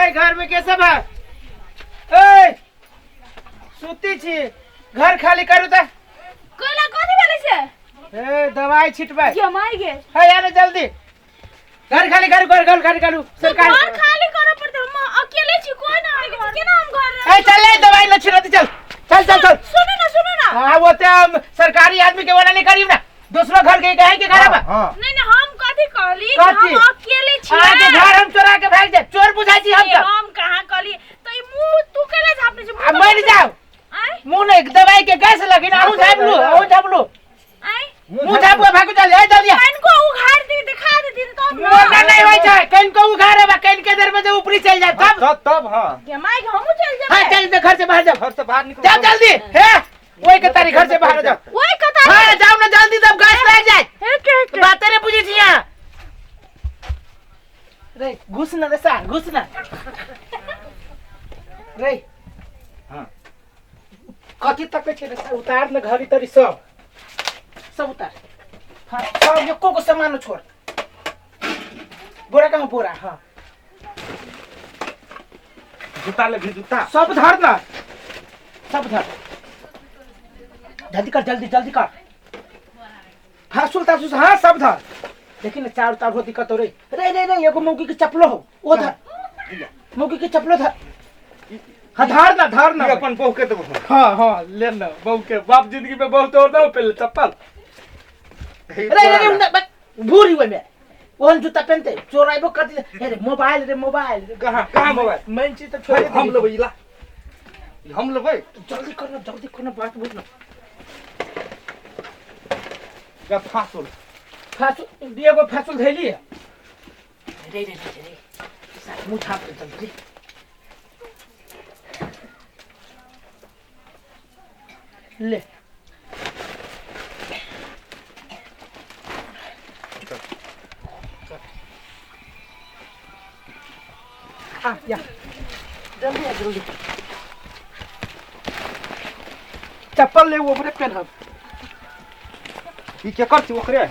ए घर में के सब है? ए सुती छी, घर खाली करू त। कोला कथी भेलै से? ए दवाई छिटबै। जमाई गे। हे यार जल्दी घर खाली करू, घर घर खाली करू। सरकार घर खाली करऽ पड़तै, हम अकेले छी, कोई ना आइ गेल, केना हम घर ए चल ले दवाई न छिटत, चल चल चल चल। सुनू ना, सुनू ना। हां वो ते हम सरकारी आदमी के वाला नहीं करियो ना, दूसरो घर के कहे के घर बा। हां नहीं नहीं, हम कथी कहली कि कथी? हम अकेले छी। आगे घर हम चोरा के भाग जाए, चोर बुझाई छी हम ए, सब। हम कहाँ कहली तो ई मुंह तू केला झापने छी? आ मर जाओ। आय मुंह नहीं दवाई के गैस लगी ना, अहूँ झाप लू, अहूँ झाप लू। आय मुंह झापू भागू चल, ए जल्दी। कन को उघाड़ दी, दिखा दे दिन तब ना। मोरना नहीं होई छै, कन को उघारे बा, कन के दरवाजे में ऊपरी चल जाए तब। तब तब हां जमाई के हमहू चल जेबै। हां चल दे, घर से बाहर जाओ, घर से बाहर निकलो। जाओ जल्दी। हे ओई के तारी घर से बाहर जाओ। ओई के तारी? हां जाओ ना जल्दी, तब गैस लग जाए। हे के के बातें नहीं बुझी छी यहां। रे घुस ना रे सार, घुस ना रे। हां कथी तक छै रे सार, उतार न घरी तरी सब, सब उतार। हाँ सब एको को सामान न छोड़। बोरा कहाँ बोरा? हाँ जूता ले भी, जूता सब धर ना, सब धर। जल्दी कर, जल्दी जल्दी कर। फासुल तासुल हाँ सब धर। देखी ना चार तार हो दिक्कत हो रही। रे रे रे एगो मौगी के चप्पलो हो वो धर, मौगी के चप्पलो धर। हाँ धर ना, धर ना। ई अपन बहू के देबो। हाँ हाँ ले ना बहू के, बाप जिंदगी में बहुत और दो पहले चप्पल। रे रे रे उन्ना, बस, भूरी हुए में ओहन जूता पहनते चोराइबो कर दे। अरे मोबाइल रे, मोबाइल रे। कहाँ कहाँ मोबाइल? मेन चीज तो छोड़ हम लेबै इला, हम लेबै। जल्दी करना, जल्दी करना, बात बुझ ना। या फासुल फासुल एगो फासुल धैली है। रे रे रे रे साथ मुंह छाप ले जल्दी। ले आ या जल्दी आ जल्दी। चप्पल ले ओकरे पहनब। ई के कर छी ओकरे?